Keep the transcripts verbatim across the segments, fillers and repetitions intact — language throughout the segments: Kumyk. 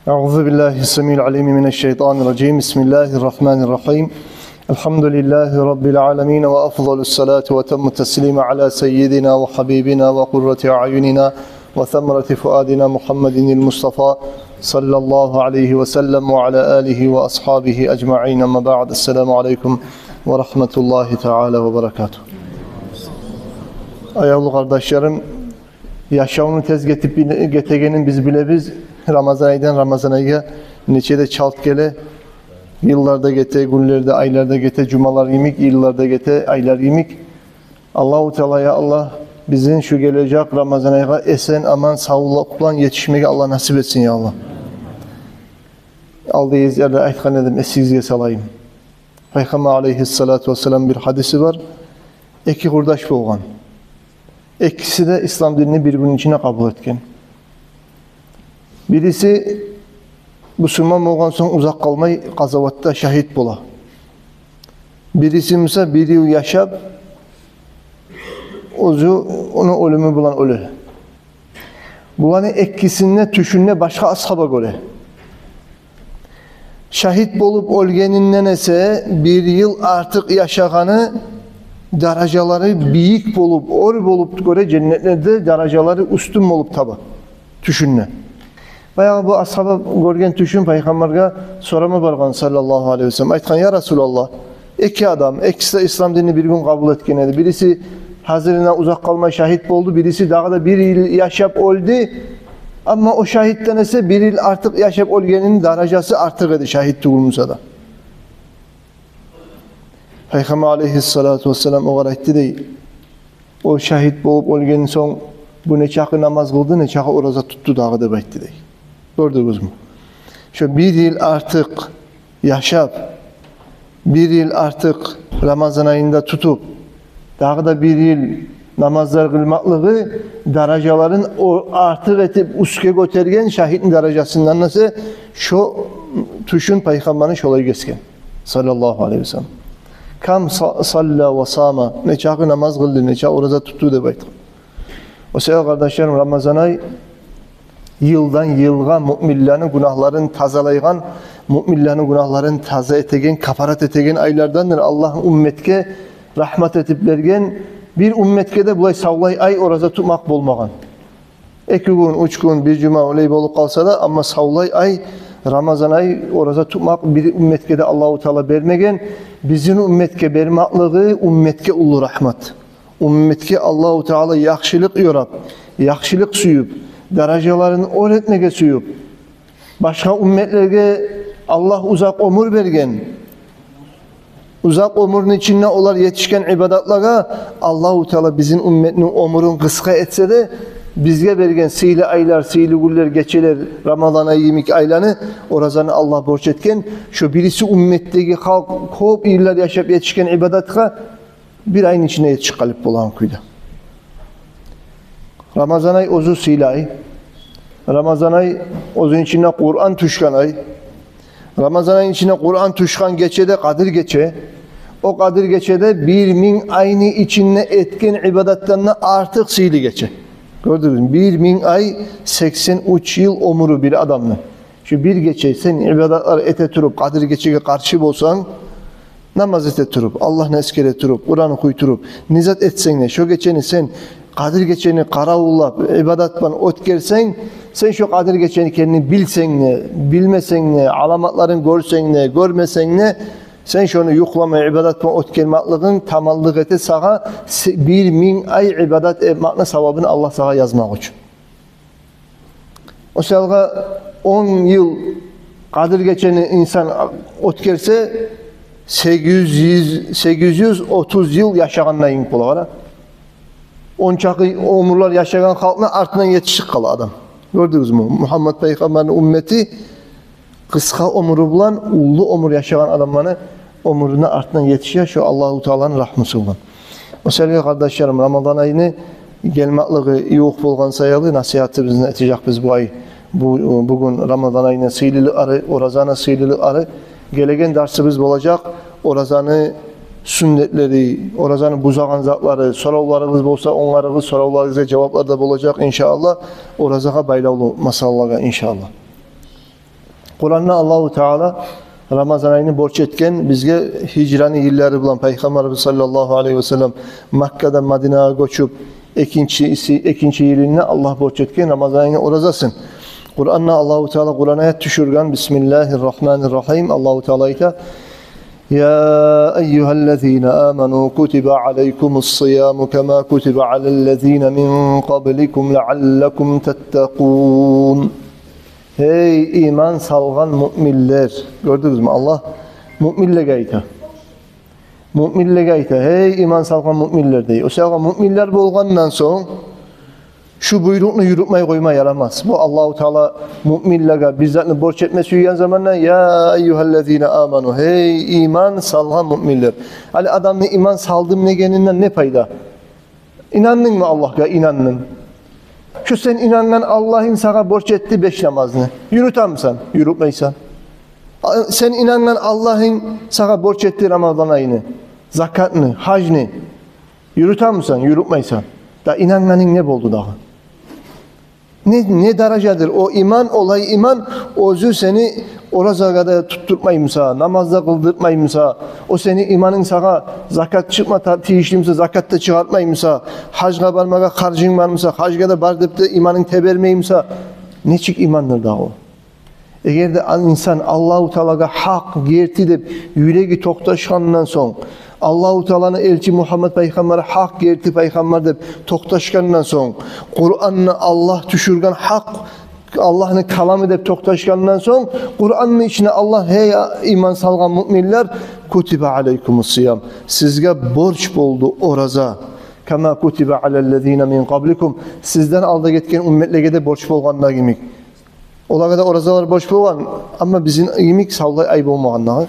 أعوذ بالله السميع العليم من الشيطان الرجيم. بسم الله الرحمن الرحيم. الحمد لله رب العالمين، وأفضل الصلاة وأتم التسليم على سيدنا وحبيبنا وقرة أعيننا وثمرة فؤادنا محمد المصطفى صلى الله عليه وسلم وعلى آله وأصحابه أجمعين. أما بعد، السلام عليكم ورحمة الله تعالى وبركاته. Аявлу къардашларым, яшавну тез гетип биле-, гетегенин биз билебиз. Рамазан айдан Рамазан айгъа нече де чалт геле. Йыллар да гете, гюнлер де, айлар да гете, жумалар йимик, йыллар да гете, айлар йимик. Аллагьу Таала, я Аллагь, бизин шу гележек Рамазан айгъа эсен-аман, савлукъ булан етишмеге Аллагь насип этсин, я Аллагь. Алда гезиклерде айтгъан эдим, эсигизге салайым. Пайхаммар алейгьиссалату вассалам бир гьадиси бар. Эки къурдаш болгъан. Экиси де ислам динни бир гюнню ичинде къабул этген. Бириси бусурман болгъан сонг узакъ къалмай къазаватда шагьит бола. Бириси буса бир йыл яшап, оьзю, ону оьлюмю булан оьле. Буланы экисинде тюшюнде башгъа асгьаба гёре. Шагьит болуп оьлгенинден эсе бир йыл артыкъ яшагъаны даражалары бийик болуп, оьр болуп гёре, женнетлерде даражалары уьстюн болуп таба тюшюнде. Баягъы бу асгьаба гёрген тюшюн Пайхаммаргъа сорама баргъан, саллаллагьу алейгьи ва саллам. Айтгъан: «Я Расулаллагь, эки адам, экиси де ислам динни бир гюн къабул этген эди. Бириси гьазирине узакъ къалмай шагьит болду, бириси дагъы да бир йыл яшап оьлдю. Амма о шагьитден эсе бир йыл артыкъ яшап оьлгенини даражасы артыкъ эди, шагьит тюгюл буса да». Пайхаммар алейгьиссалату вассалам огъар айтды дей: «О шагьит болуп оьлген сонг, бу нечакъы намаз къылды, нечакъы ораза тутду дагъы?» — деп айтды дей. Гёрдюгюзмю? Шо бир йыл артыкъ яшап, бир йыл артыкъ Рамазан айында тутуп, дагъы да бир йыл намазлар къылмакълыгъы даражаларын о артыкъ этип уьстге гётерген, шагьитни даражасындан эсе, шо тюшюн Пайхаммарны шолай гесген, саллаллагьу алейгьи ва саллам. «Кам са-, салла ва сама», нечакъы намаз къылды, нечакъы ораза тутду деп айтгъан. О саялы, къардашларым, Рамазан ай йылдан йылгъа муъминлени гюнагьларын тазалайгъан, муъминлени гюнагьларын таза этеген, кафарат этеген айлардандыр. Аллагь умметге рагьмат этип берген, бир умметге де булай савлай ай ораза тутмакъ болмагъан. Эки гюн, уьч гюн, бир жума олай болуп къалса да, амма савлай ай, Рамазан ай ораза тутмакъ бир умметге де Аллагьу Таала бермеген. Бизин умметге бермакълыгъы умметге уллу рагьмат. Умметге Аллагьу Таала яхшылыкъ ёрап, яхшылыкъ сююп, даражаларын оьр этмеге сююп, башгъа умметлеге Аллагь узакъ оьмюр берген. Узакъ оьмюрню ичинде олар етишген ибадатлагъа, Аллагьу Таала бизин умметни оьмюрюн къысгъа этсе де, бизге берген сыйлы айлар, сыйлы гюнлер, гечелер, Рамазан ай йимик айланы, оразаны Аллагь борч этген. Шо бириси умметдеги халкъ кёп йыллар яшап етишген ибадатгъа бир айны ичинде етишип къалып болагъан кюйде. Рамазан ай оьзю сыйлы ай. Рамазан ай оьзюню ичинде Къуран тюшген ай. Рамазан айны ичинде Къуран тюшген гече де Къадир гече. О Къадир гече де бир минг айны ичинде этген ибадатдан да артыкъ сыйлы гече. Гёрдюгюзмю? Бир минг ай, сексен уьч йыл оьмюрю бир адамны. Шу бир гече сен ибадатлар эте туруп, Къадир гечеге къаршы болсанг, намаз эте туруп, Аллагьны эсгере туруп, Къуран охуй туруп, не зат этсенг де, шо гечени сен, Къадир гечени къаравуллап, ибадат булан оьтгерсенг, сен шо Къадир гечени кенни билсенг де, билмесенг де, аламатларын гёрсенг де, гёрмесенг де, сен шону юхламай ибадат булан оьтгермеклигинг таманлыкъ эте сагъа се-, бир минг ай ибадат этмекни савабын Аллагь сагъа язмакъ учун. О саялгъа он йыл Къадир гечени инсан оьтгерсе, сегиз юз, сегиз юз отуз йыл яшагъанына йимик бола, къара. Ончакъы оьмюрлер яшагъан халкъны артындан етишип къала адам. Гёрдюгюзмю? Мугьаммат пайхаммарны уммети къысгъа оьмюрю булан уллу оьмюр яшагъан адамланы оьмюрюню артындан етише, шо Аллагьу Тааланы рагьмусу булан. О саялгъа, къардашларым, Рамазан айны гелмеклиги ювукъ болгъан саялы насигьатыбызны этежекбиз бу ай. Бу, бугюн Рамазан айны сыйлылыкълары, оразаны сыйлылыкълары. Гелеген дарсыбыз болажакъ оразаны сюннетлери, оразаны бузагъан затлары. Соравларыгъыз болса, онгарыгъыз, соравларыгъызгъа жаваплар да болажакъ, иншааллагь, оразагъа байлавлу масъалалагъа, иншааллагь. Къуранда Аллагьу Таала Рамазан айны борч этген бизге гьижраны йыллары булан, Пайхаммарыбыз саллаллагьу алайгьи васаллам Маккадан Мадинагъа гёчюп, экинчиси, экинчи йылында Аллагь борч этген Рамазан айны оразасын. Къуранда Аллагьу Таала Къуран аят тюшюрген, бисмиллагьи ррагьмани ррагьим, Аллагьу Таала айта: يا أيها الذين آمنوا كتب عليكم الصيام كما كتب على الذين من قبلكم لعلكم تتقون. Гьей иман салгъан муъминлер. Гёрдюгюзмю, Аллагь муъминлеге айта. Муъминлеге айта: гьей иман салгъан муъминлер, дей. О саялы муъминлер болгъандан сонг, шу буйрукъну юрютмей къойма ярамас. Бу Аллагьу Таала муъминлеге бир затны борч этме сюйген заманда: يا أيها الذين آمنوا, гьей иман салгъан муъминлер. Гьали адамны иман салдым дегенинден не пайда? Инандынгмы Аллагьгъа? Инандынг. Шу сен инангъан Аллагьынг сагъа борч этди беш намазны. Юрютемисен? Юрютмейсен. А, сен инангъан Аллагьынг сагъа борч этди Рамазан айны, закатны, гьажны. Юрютемисен? Юрютмейсен. Да инангъанынг не болду дагъы? Не, не даражадыр о иман, олай иман, оьзю сени оразагъа да тутдуртмаймыса, намаз да къылдыртмаймыса, о сени иманынг сагъа закат чыкъма та-, тийишлимиса, закат да чыгъартмаймыса, гьажгъа бармагъа харжынг бармыса, гьажгъа да бар деп де иманынг тебермеймиса, нечик имандыр дагъы о? Эгер де ал-, инсан Аллагьу Таалагъа гьакъ, герти деп юреги токъташгъандан сонг, Аллагьу Тааланы элчи Мугьаммад пайхаммары гьакъ, герти пайхаммар деп токъташгъандан сонг, Къуранны Аллагь тюшюрген гьакъ, Аллагьны каламы деп токъташгъандан сонг, Къуранны ичинде Аллагь: гьей иман салгъан муъминлер, كتب عليكم الصيام, сизге борч болду ораза, كما كتب على الذين من قبلكم, сизден алда гетген умметлеге де борч болгъанда йимик. Олагъа да оразалар борч болгъан, амма бизин йимик савлай ай болмагъан дагъы.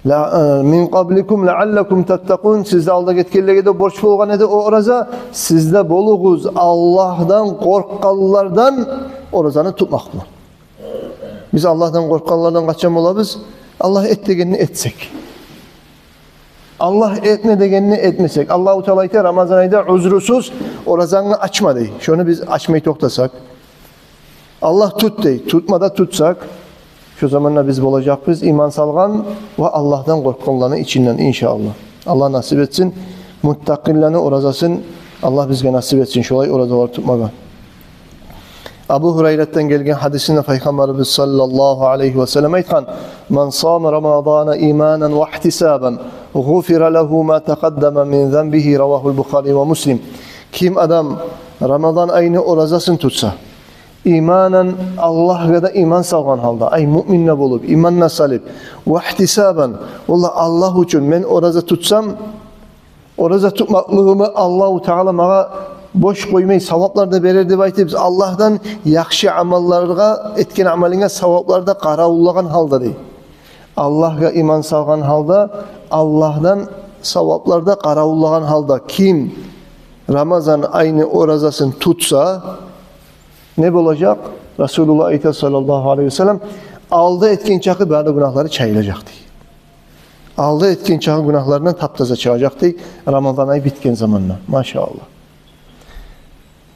Ла, э, من قبلكم لعلكم تتقون, сизден алда гетгенлеге де борч болгъан эди о ораза, сиз де болугъуз Аллагьдан къоркъгъанлардан оразаны тутмакъ булан. Биз Аллагьдан къоркъгъанлардан къачан болабыз? Аллагь эт дегенни этсек. Аллагь этме дегенни этмесек. Аллагьу Таала айта, Рамазан айда узрусуз оразангны ачма, дей. Шону биз ачмай токътасакъ. Аллагь тут, дей. Тутма да тутсакъ, шо заманда биз болажакъбыз иман салгъан ва Аллагьдан къоркъгъанланы ичинден, иншааллагь. Аллагь насип этсин. Муттакъинланы оразасын Аллагь бизге насип этсин, шолай оразалар тутмагъа. Абу Гьурайратдан гелген гьадисинде Пайхаммарыбыз саллаллагьу алайгьи васаллам айтгъан: من صام رمضان إيمانا واحتسابا غفر له ما تقدم من ذنبه. رواه البخاري ومسلم. Ким адам Рамазан айны оразасын тутса, иманан, Аллагьгъа да иман салгъан гьалда, ай, муъмин де болуп, иман да салып, واحتسابا, валлагь, Аллагь учун мен ораза тутсам, ораза тутмакълыгъымны Аллагьу Таала магъа бош къоймай, саваплар да берер деп айтып, Аллагьдан яхшы амалларгъа, этген амалынга саваплар да къаравуллагъан гьалда, дей. Аллагьгъа иман салгъан гьалда, Аллагьдан саваплар да къаравуллагъан гьалда ким Рамазан айны оразасын тутса, не болажакъ? Расулуллагь айта, саллаллагьу алайгьи васаллам: алда этген чакъы бары гюнагьлары чайылажакъ, дей. Алда этген чакъы гюнагьларындан таптаза чыгъажакъ, дей, Рамазан ай битген заманда. Машааллагь.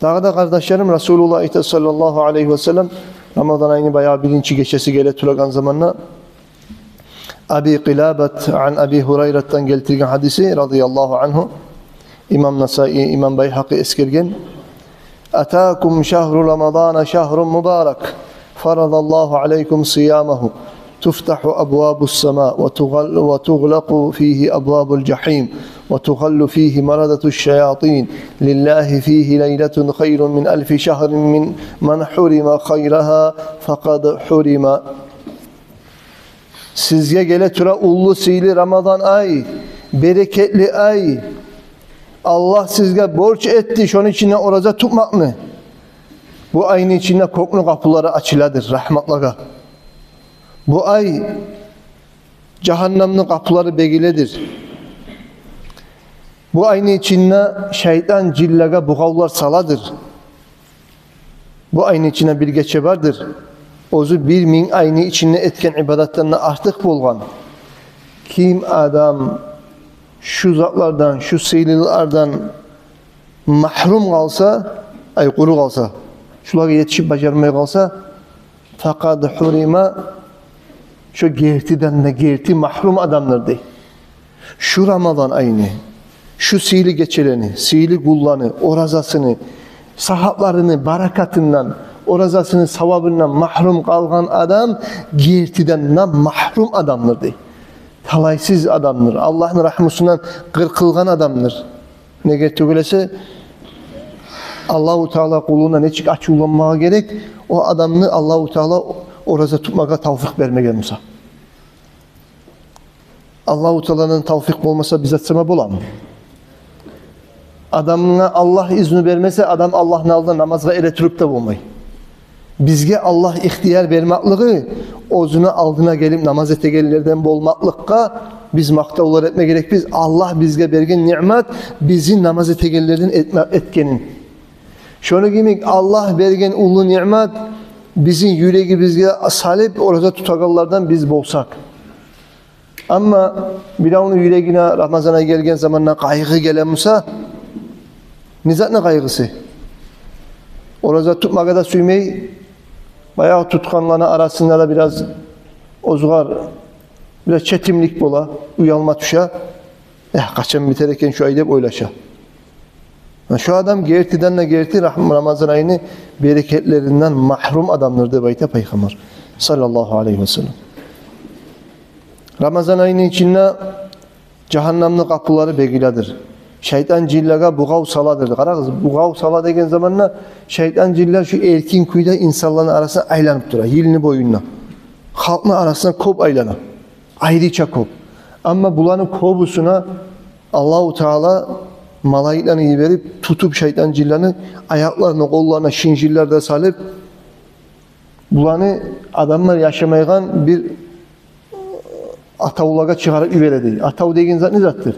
Дагъы да, къардашларым, Расулуллагь айта, саллаллагьу алайгьи васаллам, Рамазан айны баягъы биринчи гечеси геле турагъан заманда, Аби Къилабат ан Аби Гьурайратдан гелтирген гьадиси, радияллагьу ангьу, имам Насаи, имам Байгьакъи эсгерген: أتاكم شهر رمضان شهر مبارك فرض الله عليكم صيامه تفتح أبواب السماء وتغل-، وتغلق فيه أبواب الجحيم وتغل فيه مردة الشياطين لله فيه ليلة خير من ألف شهر من، من حرم خيرها فقد حرم. Сизге геле тура уллу сыйлы Рамазан ай, берекетли ай. Аллагь сизге борч этди шону ичинде ораза тутмакъны. Бу айны ичинде кёкню къапулары ачыладыр рагьматлагъа. Бу ай жагьаннамны къапулары бегиледир. Бу айны ичинде шайтан жинлеге бугъавлар саладыр. Бу айны ичинде бир гече бардыр, оьзю бир минг айны ичинде этген ибадатдан да артыкъ болгъан. Ким адам шу затлардан, шу сыйлылардан магьрюм къалса, ай, къуру къалса, шулагъа етишип бажармай къалса, факъад гьурима, шо гертиден де герти магьрум адамдыр дей. Шу Рамазан айны, шу сыйлы гечелени, сыйлы гюнлени, оразасыны сагьапларыны баракатындан, оразасыны савабындан магьрум къалгъан адам гертиден де магьрум адамдыр дей. Талайсыз адамдыр, Аллагьны рагьмусундан къыркъылгъан адамдыр. Неге тюгюл эсе, Аллагьу Таала къулуна нечик ачувланмагъа герек, о адамны Аллагьу Таала ораза тутмагъа тавфикъ бермеген буса. Аллагьу Тааланы тавфикъ болмаса, биз этсеме боламы? Адамгъа Аллагь изну бермесе, адам Аллагьны алдына намазгъа эретуруп да болмай. Бизге Аллагь ихтияр бермакълыгъы, оьзюню алдына гелип намаз этегенлерден болмакълыкъгъа биз макътавлар этме герекбиз. Аллагь бизге берген ниъмат, бизин намаз этегенлерден этме, этгенин. Шону йимик Аллагь берген уллу ниъмат, бизин юрегибизге салып, ораза тутагъанлардан биз болсакъ. Амма биревню юрегине Рамазан ай гелген заманда къайгъы геле буса, не затны къайгъысы? Ораза тутмагъа да сюймей, баягъы тутгъанланы арасында да бираз оьзюгер бираз четимлик бола, уялма тюше. Э, къачан битер экен шу ай деп ойлаша. Шу адам гертиден де герти рагь-, Рамазан айны берекетлеринден магьрум адамдыр деп айта Пайхаммар саллаллагьу алайгьи васаллам. Рамазан айны ичинде жагьаннамны къапулары бегиледир. Шайтан жинлеге бугъав саладыр. Къарагъыз, бугъав сала деген заманда шайтан жинлер шу эркин кюйде инсанланы арасына айланып тура, йылны боюнда. Халкъны арасына кёп айлана. Айрыча кёп. Амма буланы кёбюсюне Аллагьу Таала малайиклени йиберип, тутуп шайтан жинлени аякъларына, къолларына шинжилер де салып, буланы адамлар яшамайгъан бир атавлагъа чыгъарып йибере дей. Атав деген зат не затдыр?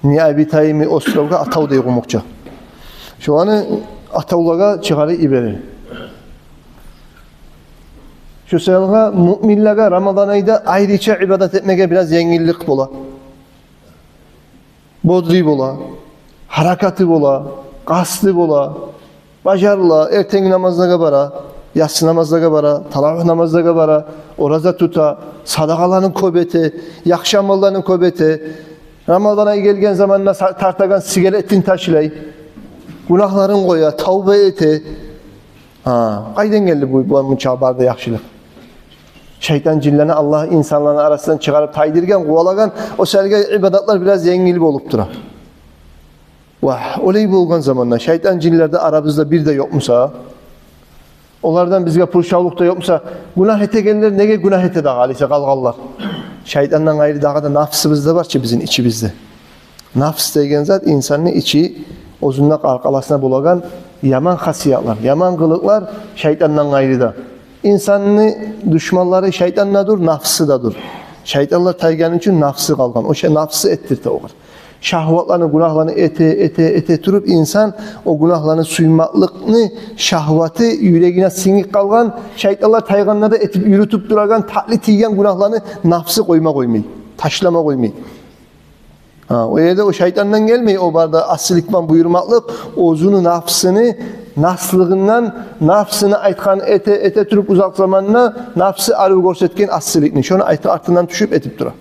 Необитаемый островгъа атав дей къумукъча. Шоланы атавлагъа чыгъарып йибере. Шо саялгъа муъминлеге Рамазан айда айрыча ибадат этмеге бираз енгиллик бола. Бодрый бола, гьаракаты бола, къасты бола, бажарыла, эртенги намазлагъа бара, яссы намазлагъа бара, таравигь намазлагъа бара, ораза тута, садагъаланы кёп эте, яхшы амалланы кёп эте. Рамазан ай гелген заманда са-, тартагъан сигаретин ташлай, гюнагьларын къоя, тавба эте. Гьа, къайдан гелди бу, бу мунча бары да яхшылыкъ? Шайтан жинлени Аллагь инсанланы арасындан чыгъарып тайдыргъан, къувалагъан, о саялгъа ибадатлар бираз енгил болуп тура. Вагь, олай болгъан заманда шайтан жинлер де арабызда бир де ёкъ буса, олардан бизге пуршавлукъ да ёкъ буса, гюнагь этегенлер неге гюнагь эте дагъы, алайса къалгъанлар? Шайтандан къайры дагъы да нафсыбыз да бар чы бизин ичибизде. Нафс деген зат инсанны ичи, оьзюнде къаркъарасына болагъан яман хасиятлар, яман къылыкълар шайтандан къайры да. Инсанны душманлары шайтан да дюр, нафсы да дюр. Шайтанлар тайгъаны учун нафсы къалгъан. О шей нафсы этдирте огъар. Шагьватланы, гюнагьланы эте, эте, эте туруп, инсан о гюнагьланы сюймекликни шагьваты юрегине сингип къалгъан, шайтанлар тайгъанда да этип юрютюп турагъан, татли тийген гюнагьланы нафсы къойма къоймай, ташлама къоймай. Гьа, о ерде о шайтандан гелмей, о бары да асилик булан буюрмакълыкъ, оьзюню нафсыны наслыгъындан, нафсыны айтгъанын эте, эте туруп, узакъ заманда нафсы арив гёрсетген асиликни, шону айт-, артындан тюшюп этип тура.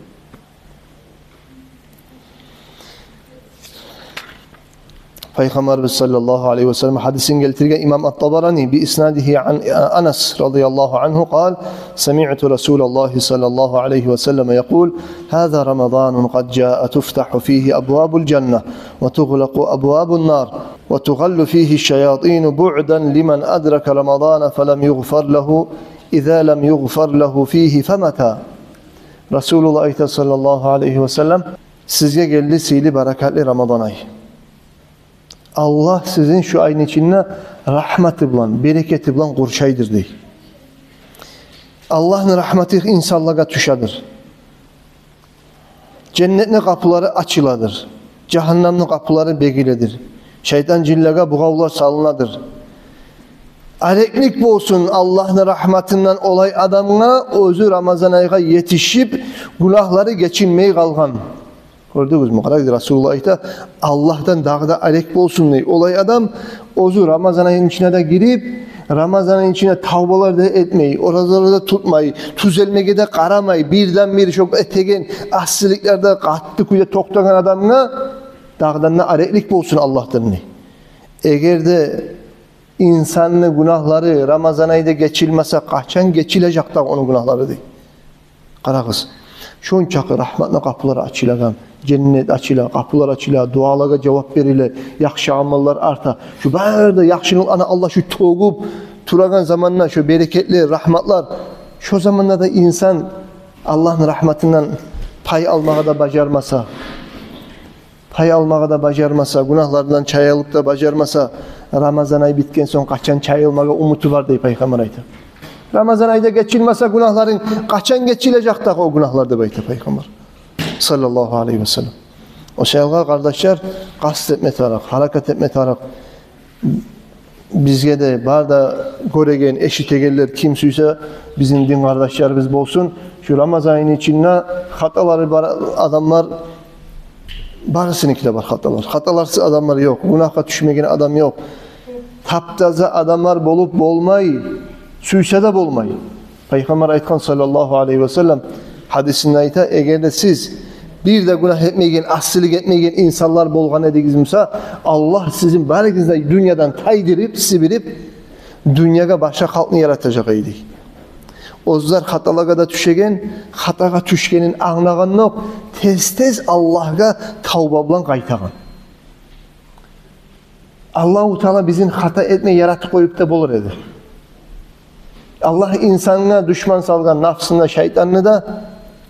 Пайхаммарыбыз саллаллагьу алайгьи васаллам гьадисин гелтирген имам ат-Табарани би иснадигьи ан Анас радияллагьу ангьу къал: سمعت رسول الله صلى الله عليه وسلم يقول: هذا رمضان قد جاء تفتح فيه أبواب الجنة وتغلق أبواب النار وتغل فيه الشياطين بعدا لمن أدرك رمضان فلم يغفر له، إذا لم يغفر له فيه فمتى؟ Расулуллагь айта саллаллагьу алайгьи васаллам: сизге гелди сыйлы, баракатлы Рамазан ай. Аллагь сизин шу айны ичинде рагьматы булан, берекети булан къуршайдыр, дей. Аллагьны рагьматы инсанлагъа тюшедир. Женнетни къапулары ачыладыр. Жагьаннамны къапулары бегиледир. Шайтан, жинлеге бугъавлар салынадыр. Ареклик болсун Аллагьны рагьматындан олай адамгъа, оьзю Рамазан айгъа етишип, гюнагьлары гечилмей къалгъан. Гёрдюгюзмю? Къарагъыз, Расулуллагь айта, Аллагьдан дагъы да арек болсун, дей, олай адам, Оьзю Рамазан айны ичине де гирип, Рамазан айны ичине тавбалар да этмей, оразалар да тутмай, тюзелмеге де къарамай, бирден-бир шо этеген асиликлерде къатты кюйде токътагъан адамгъа дагъыдан да ареклик болсун Аллагьдан, дей. Эгер де инсанны гюнагьлары Рамазан айда гечилмесе, къачан гечилежек дагъы ону гюнагьлары, дей. Къарагъыз, шончакъы рагьматны къапулары ачылагъан, женнет ачыла, къапулар ачыла, дуалагъа жавап бериле, яхшы амаллар арта. Шо бары да яхшылыкъланы Аллагь шо тёгюп турагъан заманда, шо берекетлер, рагьматлар, шо заманда да инсан Аллагьны рагьматындан пай алмагъа да бажармаса, пай алмагъа да бажармаса, гюнагьлардан чайылып да бажармаса, Рамазан ай битген сонг къачан чайылмагъа умуту бар, дей Пайхаммар, айта. Рамазан айда гечилмесе гюнагьларынг, къачан гечилежек дагъы о гюнагьлар, деп айта Пайхаммар, саллаллагьу алайгьи ва саллам. О саялгъа, къардашлар, къаст этме тарыкъ, гьаракат этме тарыкъ. Бизге де бар да гёреген, эшитегенлер, ким сюйсе бизин дин къардашларыбыз болсун, шу Рамазан айны ичинде хаталары бар адамлар, барысыныки де бар хаталар. Хаталарсыз адамлар ёкъ, гюнагьгъа тюшмеген адам ёкъ. Таптаза адамлар болуп болмай, сюйсе де болмай. Пайхаммар айтгъан, саллаллагьу алайгьи ва саллам, гьадисинде айта: «Эгер де сиз бир де гюнагь этмейген, асилик этмейген инсанлар болгъан эдигиз буса, Аллагь сизин барыгъызны да дюньядан тайдырып, сибирип, дюньягъа башгъа халкъны яратажакъ эди». Оьзлер хаталагъа да тюшеген, хатагъа тюшгенин англагъандокъ, тез-тез Аллагьгъа тавба булан къайтагъан. Аллагьу Таала бизин хата этмей яратып къоюп да болур эди. Аллагь инсангъа душман салгъан нафсыны да, шайтанны да,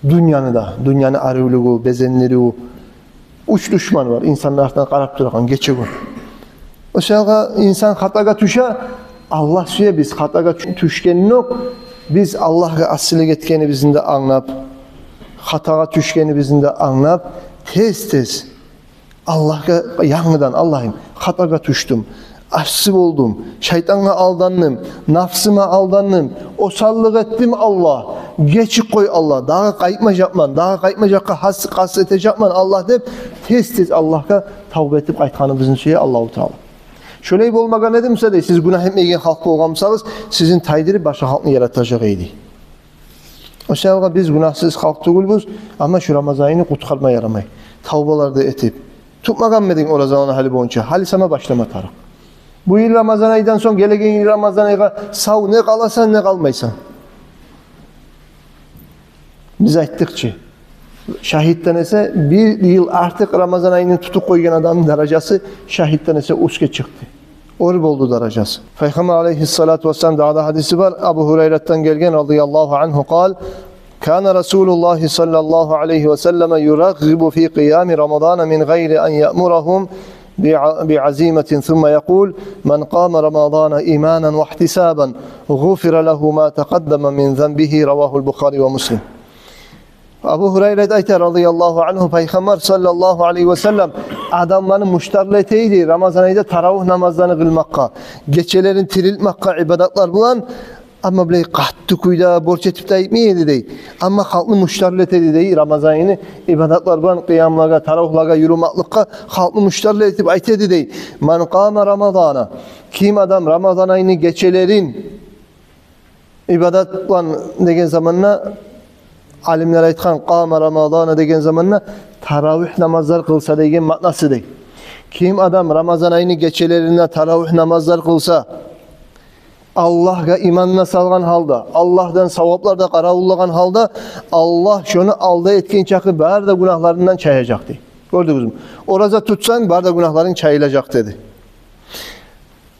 дюньяны да, дюньяны аривлюгю, безендиривю. Уьч душман бар инсанны артындан къарап турагъан гече-гюн. О саялгъа инсан хатагъа тюше, Аллагь сюе биз хатагъа тю-, тюшгенинокъ, биз Аллагьгъа асилик этгенибизни де англап, хатагъа тюшгенибизни де англап, тез-тез Аллагьгъа янгыдан: «Аллагьым, хатагъа тюшдюм, асси болдум, шайтангъа алдандым, нафсыма алдандым, осаллыкъ этдим, Аллагь, гечип къой, Аллагь, дагъы къайтмажакъман, дагъы къайтмажакъгъа къас-, къаст этежекмен, Аллагь», — деп, тез-тез Аллагьгъа тавба этип къайтгъаныбызны сюе Аллагьу Таала. Шолай болмагъан эди буса, дей, сиз гюнагь этмейген халкъ болгъан бусагъыз, сизин тайдырып башгъа халкъны яратажакъ эди. О саялгъа биз гюнагьсыз халкъ тюгюлбюз, амма шу Рамазан айны къутгъарма ярамай. Тавбалар да этип. Тутмагъанмы эдинг оразаланы гьали болгъунча? Гьали сама башлама тарыкъ. Бу йыл Рамазан айдан сонг гелеген йыл Рамазан айгъа сав не къаласан, не къалмайсан. Биз айтдыкъ чы, шагьитден эсе бир йыл артыкъ Рамазан айны тутуп къойгъан адамны даражасы шагьитден эсе уьстге чыкъды. Оьр болду даражасы. Пайхаммар алайгьиссалату вассалам дагъы да гьадиси бар. Абу Гьурайратдан гелген, радияллагьу ангьу, къал: «Кана Расулуллагьи саллаллагьу алайгьи ва саллама юрагъгъибу фи къиями Рамадана мин гъайри ан яъмурагьум би-, биазиматин, сумма якъул: ман къама Рамадана иманан ва ихтисабан, гъуфира лагьу ма такъаддама мин занбигьи». Равагьул Бухари ва Муслим. Абу Гьурайра айта, радияллагьу ангьу, Пайхаммар саллаллагьу алайгьи ва саллам адамланы муштарлы эте эди Рамазан айда таравигь намазланы къылмакъгъа, гечелерин тирилтмакъгъа ибадатлар булан, амма булай къатты кюйде борч этип де айтмай эди, дей. Амма халкъны муштарлы эте эди, дей, Рамазан айны ибадатлар булан, къыямлагъа, таравигьлагъа юрюмекликге халкъны муштарлы этип айта эди, дей. «Ман къама Рамадана». Ким адам Рамазан айны гечелерин ибадат булан деген заманда, алимлер айтгъан, къама Рамадана деген заманда таравигь намазлар къылса деген маънасы, дей. Ким адам Рамазан айны гечелеринде таравигь намазлар къылса, Аллагьгъа иманын салгъан гьалда, Аллагьдан саваплар да къаравуллагъан гьалда, Аллагь шону алда этген чакъы бары да гюнагьларындан чаягъан, дей. Гёрдюгюзмю? Ораза тутсанг, бары да гюнагьларынг чайылажакъ, деди.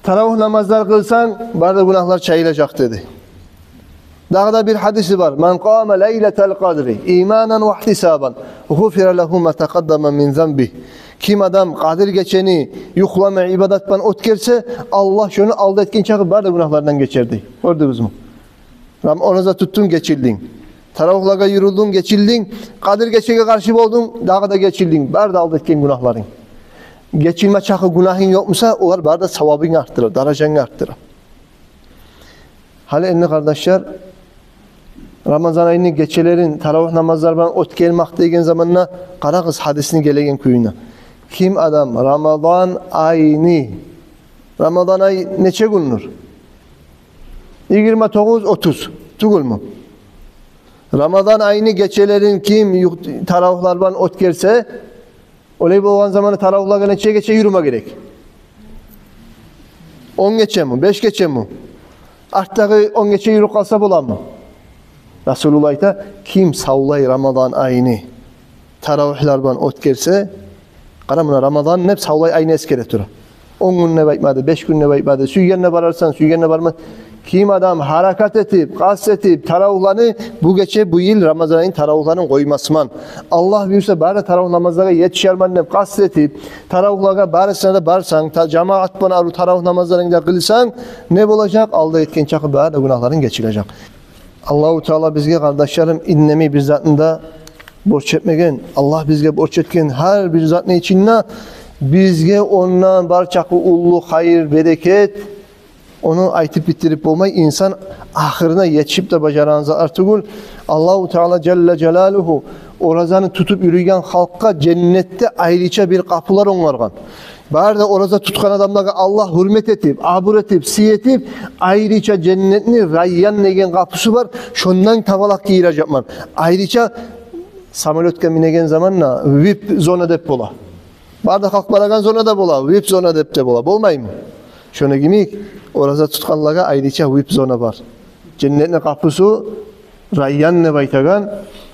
Таравигь намазлар къылсанг, бары да гюнагьлар чайылажакъ, деди. Дагъы да бир гьадиси бар: «Ман къама лайлатал къадри иманан ва ихтисабан, гъуфира лагьу ма такъаддама мин занбигь». Ким адам Къадир гечени юхламай ибадат булан оьтгерсе, Аллагь шону алда этген чакъы бары да гюнагьларындан гечер, дей. Гёрдюгюзмю? Рам-, ораза тутдунг, гечилдинг. Таравигьлагъа юрюлдюнг, гечилдинг. Къадир гечеге къаршы болдунг, дагъы да гечилдинг. Бары да алда этген гюнагьларынг. Гечилме чакъы гюнагьынг ёкъ буса, олар бары да савабынгны артдыра, даражангны артдыра. Гьали энни, къардашлар, Рамазан айны гечелерин таравигь намазлар булан оьтгермек деген заманда къарагъыз гьадисни гелеген кююне. Ким адам Рамазан айны Рамазан ай нече гюндюр? Йигирма тогъуз, отуз тюгюлмю? Рамазан айны гечелерин ким ю-, таравигьлер булан оьтгерсе, олай болгъан заманда таравигьлеге нече гече юрюме герек? Он гечеми? Беш гечеми? Артдагъы он гече юрюп къалса боламы? Расулуллагь айта: ким савлай Рамазан айны таравигьлер булан оьтгерсе, къара, муна Рамазан деп савлай айны эсгере тура. Он гюн деп айтмады, беш гюн деп айтмады. Сюйгенде барарсан, сюйгенде барма. Ким адам гьаракат этип, къаст этип, таравигьлени бу гече, бу йыл Рамазан айны таравигьлерин къоймасман, Аллагь буюрса, бары да таравигь намазлагъа етишермен деп къаст этип, таравигьлеге барысына да барсанг, та-, жамаат булан арив таравигь намазларынгны да къылсанг, не болажакъ? Алда этген чакъы бары да гюнагьларынг гечилежек. Аллагьу Таала бизге, къардашларым, индемей бир затны да борч этмеген. Аллагь бизге борч этген гьар бир затны ичинде бизге ондан бар чакъы уллу хайыр, берекет. Ону айтып битдирип болмай, инсан ахырына етишип де бажарагъан затлар тюгюл. Аллагьу Таала жалла жалалугьу оразаны тутуп юрюйген халкъгъа женнетде айрыча бир къапулар онгаргъан. Бары да ораза тутгъан адамлагъа Аллагь гьюрмет этип, абур этип, сый этип, айрыча женнетни Райян деген къапусу бар, шондан табалакъ гийирежекмен. Айрыча самолётгъа минеген заманда вип зона деп бола. Бары да халкъ барагъан зона да бола, вип зона деп де бола. Болмаймы? Шону йимик, ораза тутгъанлагъа айрыча вип зона бар. Женнетни къапусу Райян деп айтагъан.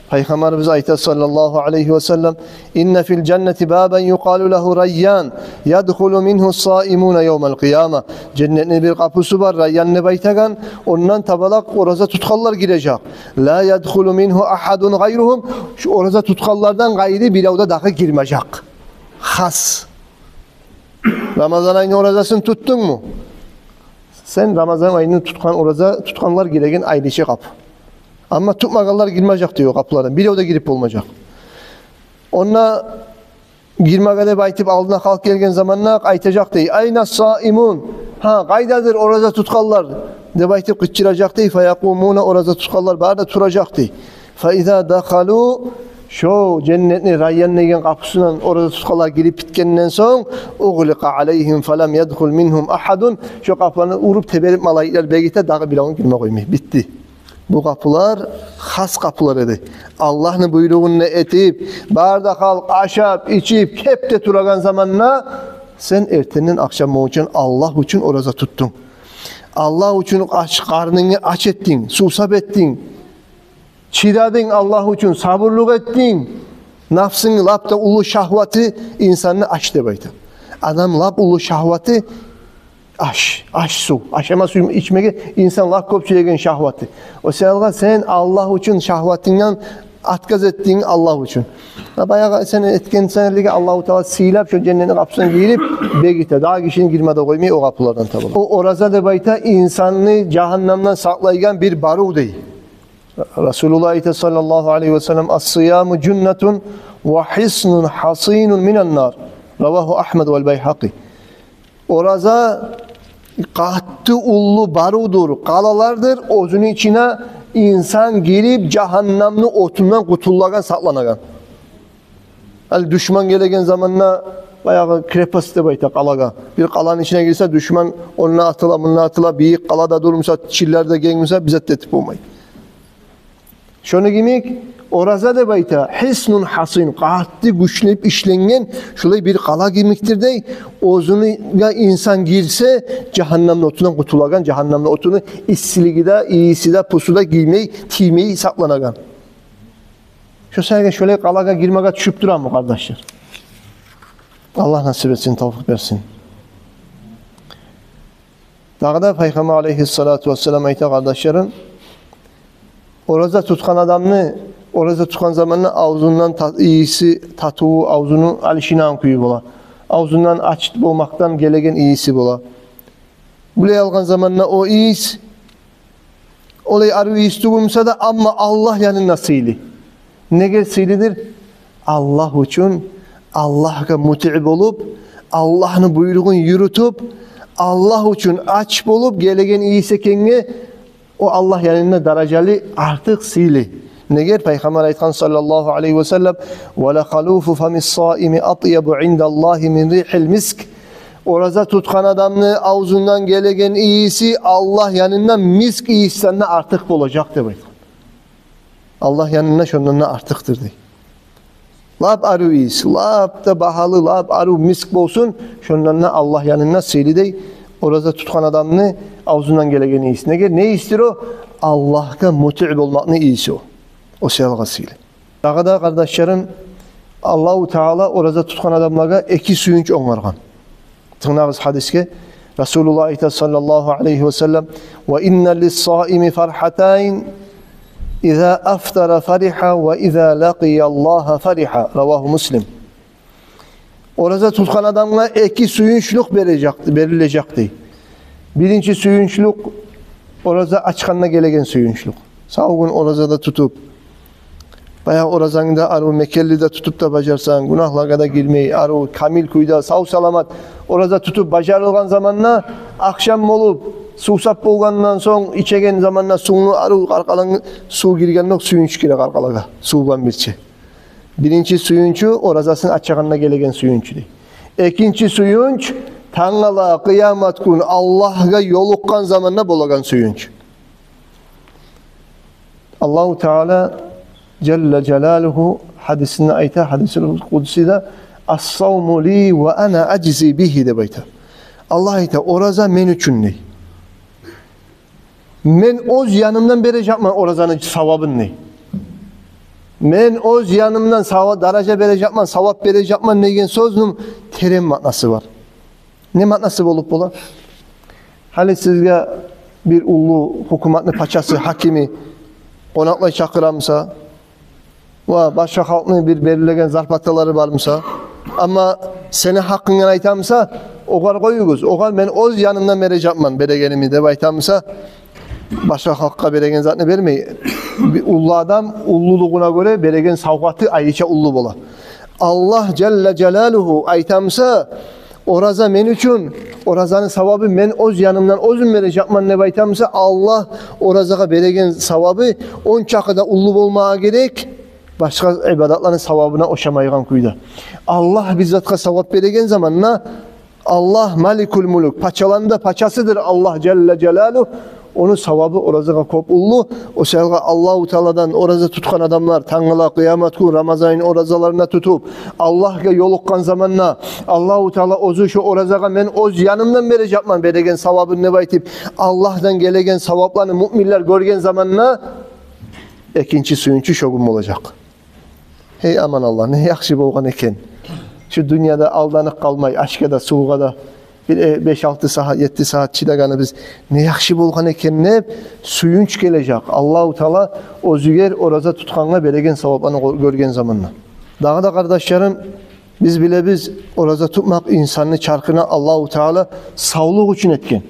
Пайхаммарыбыз айта, саллаллагьу алайгьи ва саллам: «Инна фил жаннати бабан юкъалу лагьу Райян, ядхулу мингьу ссаимуна явмал къияма». Женнетни бир къапусу бар, Райян деп айтагъан. Ондан табалакъ ораза тутгъанлар гирежек. «Ла ядхулу мингьу агьадун гъайругьум». Шу ораза тутгъанлардан къайры бирев де дагъы гирмежек. Хас. Рамазан айны оразасын тутдунгму? Сен Рамазан айны тутгъан, ораза тутгъанлар гиреген айрыча къапу. Амма тутмагъанлар гирмежек дей о къапулардан. Бирев де гирип болмажакъ. Онда гирмеге деп айтып, алдына халкъ гелген заманда айтажакъ дей: «Айна ссаимун?» «Гьа, къайдадыр ораза тутгъанлар?» — деп айтып къычыражакъ дей. «Фаякъумуна», ораза тутгъанлар бары да туражакъ дей. «Фаиза дахалу», шо женнетни Райян деген къапусундан ораза тутгъанлар гирип битгенден сонг, «угъликъа алайгьим фалам ядхул мингьум агьадун», шо къапуланы уруп теберип малайиклер бегите, дагъы биревню гирме къоймай. Битди. Бу къапулар хас къапулар эди. Аллагьны буйругъун да этип, бары да халкъ ашап, ичип, кеп де турагъан заманда, сен эртенден ахшам болгъунча Аллагь учун ораза тутдунг. Аллагь учун ач, къарнынгны ач этдинг, сувсап этдинг. Чыдадынг Аллагь учун, сабурлукъ этдинг. Напсыны лап да уллу шагьваты инсанны ач деп айта. Адамны лап уллу шагьваты аш, аш-сув. Ашама, сув ичмеге инсан лап кёп сюеген шагьваты. О саялгъа сен Аллагь учун шагьватынгдан отказ этдинг Аллагь учун. Ва баягъы сен этген сенлеге Аллагьу Таала сыйлап, шо женнетни къапусундан гирип бегите. Дагъы гишини гирме де къоймай о къапулардан таба. О ораза деп айта, инсанны жагьаннамдан сакълайгъан бир барыв дей. Расулуллагь айта, саллаллагьу алайгьи ва саллам: «Ас-сияму жуннатун ва гьиснун гьасинун минан нар». Равагьу Агьмад вал Байгьакъи. Ораза къатты уллу барывдур, къалалардыр, оьзюню ичине инсан гирип, жагьаннамны отундан къутулагъан, сакъланагъан. Гьали душман гелеген заманда, баягъы крепость деп айта къалагъа. Бир къаланы ичине гирсе, душман онда атыла, мунда атыла, бийик къала да дюр буса, чиллер де генг буса, бир зат да этип болмай. Шону йимик, ораза деп айта, гьиснун гьасин, къатты гючленип ишленген, шулай бир къала йимикдир дей. Оьзюне инсан гирсе, жагьаннамны отундан къутулагъан, жагьаннамны отуну иссилиги де, ийиси де, пусу да тиймей, тиймей сакъланагъан. Шо саялы шолай къалагъа гирмеге тюшюп турамы, къардашлар? Аллагь насип этсин, тавфикъ берсин. Дагъы да Пайхаммар алайгьиссалату вассалам айта, къардашларым, ораза тутгъан адамны, ораза тутгъан заманда авзундан та-, ийиси, татыву, авзуну алышынагъан кюю бола. Авзундан ач болмакъдан гелеген ийиси бола. Булай алгъан заманда о ийис, олай арив ийис тюгюл буса да, амма Аллагь янында сыйлы. Неге сыйлыдыр? Аллагь учун, Аллагьгъа мутиъ болуп, Аллагьны буйругъун юрютюп, Аллагь учун ач болуп гелеген ийис экенге, о Аллагь янында даражалы, артыкъ сыйлы. Неге? Пайхаммар айтгъан, саллаллагьу алайгьи ва саллам: «Ва ла халуфу фамис-саими атъябу индаллагьи мин ригьил миск». Ораза тутгъан адамны авзундан гелеген ийиси Аллагь янында миск ийисден де артыкъ болажакъ деп айтгъан. Аллагь янында шондан да артыкъдыр дей. Лап арив ийис, лап да багьалы, лап арив миск болсун, шондан да Аллагь янында сыйлы дей ораза тутгъан адамны авзундан гелеген ийис. Неге? Не ийисдир о? Аллагьгъа мутиъ болмакъны ийиси о. О саялгъа сыйлы. Дагъы да, къардашларым, Аллагьу Таала ораза тутгъан адамлагъа эки сююнч онгаргъан. Тынглагъыз гьадисге. Расулуллагь айта, саллаллагьу алайгьи ва саллам: «Ва инна лиссаими фархатайн, иза афтара фариха, ва иза лакъия Аллагьа фариха». Равагьу Муслим. Ораза тутгъан адамгъа эки сююнчлюк бережек, берилежек дей. Биринчи сююнчлюк — ораза ачгъанда гелеген сююнчлюк. Сав гюн ораза да тутуп, баягъы оразангны да арив мекенли де тутуп да бажарсанг, гюнагьлагъа да гирмей, арив, камил кюйде, сав-саламат ораза тутуп бажарылгъан заманда, ахшам болуп, сувсап болгъандан сонг, ичеген заманда сувну арив къаркъарангны, сув гиргендокъ сююнч гире къаркъарагъа, сув булан бирче. Биринчи сююнчю — оразасын ачагъанда гелеген сююнчю дей. Экинчи сююнч — тангала, къыямат гюн Аллагьгъа ёлукъгъан заманда болагъан сююнч. Аллагьу Таала жалла жалалугьу гьадисинде айта, гьадисул къудсиде: «Ас-савму ли ва ана ажзи бигьи», — деп айта. Аллагь айта: «Ораза мен учун», — дей. «Мен оьз янымдан бережекмен оразаны савабын», — дей. «Мен оьз янымдан сава-, даража бережекмен, савап бережекмен» деген сёзню терен маънасы бар. Не маънасы болуп бола? Гьали сизге бир уллу гьукуматны пачасы, гьакими къонакълай чакъыра буса, ва башгъа халкъны бир берилеген зарплаталары бар буса, амма сени гьакъынгдан айта буса, огъар къоюгъуз, огъар мен оьз янымдан бережекмен берегенимни деп айта буса, башгъа халкъгъа береген затны бермей. Бир уллу адам уллулугъуна гёре береген савгъаты айрыча уллу бола. Аллагь жалла жалалугьу айта буса, «Ораза мен учун, оразаны савабын мен оьз янымдан оьзюм бережекмен» деп айта буса, Аллагь оразагъа береген савабы он чакъы да уллу болмагъа герек башгъа ибадатланы савабына ошамайгъан кюйде. Аллагь бир затгъа савап береген заманда, Аллагь Маликул Мулк, пачаланы да пачасыдыр Аллагь жалла жалалугьу, ону савабы оразагъа кёп уллу. О саялгъа Аллагьу Тааладан ораза тутгъан адамлар тангала, къыямат гюн Рамазан айны оразаларын да тутуп, Аллагьгъа ёлукъгъан заманда, Аллагьу Таала оьзю шо оразагъа «мен оьз янымдан бережекмен береген савабын» деп айтып, Аллагьдан гелеген савапланы муъминлер гёрген заманда, экинчи сююнчю шо гюн болажакъ. Гьей, аман Аллагь, не яхшы болгъан экен. Шу дюньяда алданып къалмай, ашгъа да, сувгъа да бир, э, беш-алты сагьат, етти сагьат чыдагъаныбыз не яхшы болгъан экен деп сююнч гележек. Аллагьу Таала оьзюгер ораза тутгъангъа береген савапланы гё-, гёрген заманда. Дагъы да, къардашларым, биз билебиз, ораза тутмакъ инсанны чархына Аллагьу Таала савлукъ учун этген.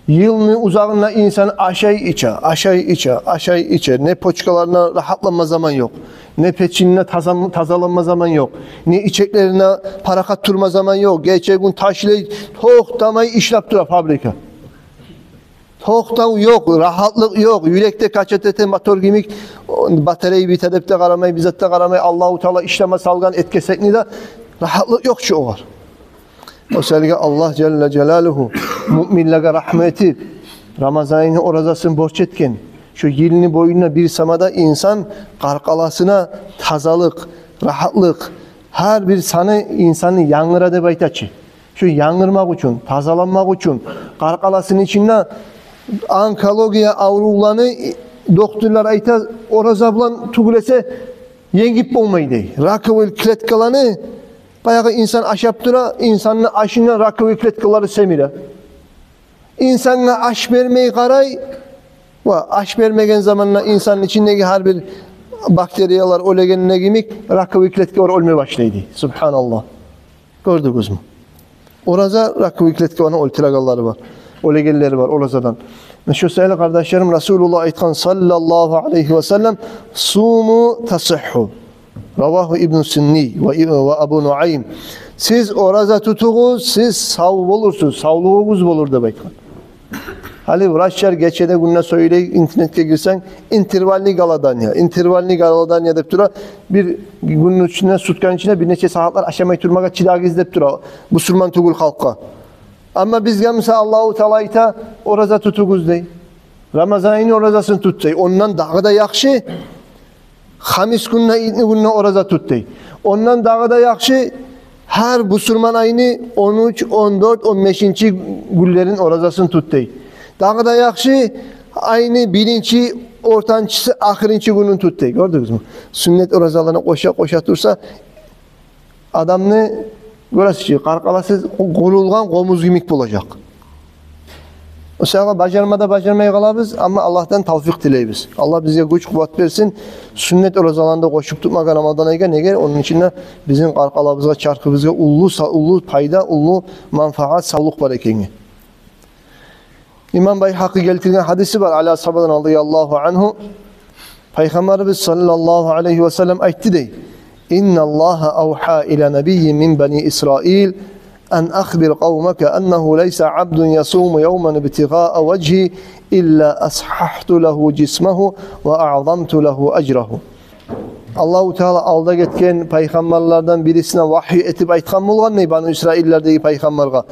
Йылны узагъында инсан ашай-иче, ашай-иче, ашай-иче. Не почкаларына рагьатланма заман ёкъ, не печенине таза-, тазаланма заман ёкъ, не ичеклерине парахат турма заман ёкъ. Гече-гюн ташлай, токътамай ишлеп тура фабрика. Токътав ёкъ, рагьатлыкъ ёкъ. Юрек де качать эте, мотор йимик, батарея бите деп де къарамай, бир зат да къарамай, Аллагьу Таала ишлеме салгъан эт-кесекни де, рагьатлыкъ ёкъ чу огъар. О саялгъа Аллагь жалла жалалугьу муъминлеге рагьму этип, Рамазан айны оразасын борч этген. Шо йылны боюнда бир сама да инсан къаркъарасына тазалыкъ, рагьатлыкъ, гьар бир саны инсанны янгыра деп айта чы. Шо янгырмакъ учун, тазаланмакъ учун, къаркъарасыны ичинде онкология аврувланы докторлар айта, ораза булан тюгюл эсе енгип болмай дей. Раковый клеткаланы, баягъы инсан ашап тура, инсанны ашындан раковый клеткалары семире. Инсангъа аш бермей къарай, ва аш бермеген заманда инсанны ичиндеги гьар бир бактериялар оьлегенде йимик, раковый клеткалар оьлме башлай дей. Субгьаналлагь. Гёрдюгюзмю? Ораза раковый клеткаланы оьлтюрегенлери бар, оьлегенлери бар оразадан. Муна шо саялы, къардашларым, Расулуллагь айтгъан, саллаллагьу алайгьи ва саллам: «Суму тасигьгьу». Равагьу Ибну Сунни ва, ва Абу Нуайм. «Сиз ораза тутугъуз, сиз сав болурсуз, савлугъугъуз болур», — деп айтгъан. Гьали врачлар гечеде, гюнде сёйлей, интернетге гирсенг, интервальный голодание, интервальный голодание деп тура, бир гюнню ичинде, сутканы ичинде бир нече сагьатлар ашамай турмагъа чыдагъыз деп тура бусурман тюгюл халкъгъа. Амма бизге, мисал, Аллагьу Таала айта: «Ораза тутугъуз», — дей. «Рамазан айны оразасын тут», — дей. «Ондан дагъы да яхшы хамис гюнде, итни гюнде ораза тут», — дей. «Ондан дагъы да яхшы гьар бусурман айны он уьч, он дёрт, он бешинчи гюнлерин оразасын тут», — дей. «Дагъы да яхшы айны биринчи, ортанчысы, ахырынчы гюнюн тут», — дей. Гёрдюгюзмю? Сюннет оразаланы къоша-къоша турса, адамны, гёресиз чи, къаркъарасы къурулгъан къомуз йимик болажакъ. О саялы бажарма да бажармай къалабыз, амма Аллагьдан тавфикъ тилейбиз. Аллагь бизге гюч-къуват берсин сюннет оразаланы да къошуп тутмагъа Рамазан айгъа. Неге? Ону ичинде бизин къаркъарабызгъа, чархыбызгъа уллу са-, уллу пайда, уллу манфаат, савлукъ бар экенге. Имам Байгьакъи гелтирген гьадиси бар Али асгьабадан, радияллагьу ангьу. Пайхаммарыбыз, саллаллагьу алайгьи ва саллам, айтды дей: «Инналлагьа авгьа ила набиййин мин бани Исраил ан ахбир къавмака аннагьу лайса абдун ясуму явман ибтигъаа важгьи илла асгьагьту лагьу жисмагьу ва аъзамту лагьу ажрагьу». Аллагьу Таала алда гетген пайхаммарлардан бирисине вагьйу этип айтгъан болгъан дей Бану Исраиллердеги пайхаммаргъа: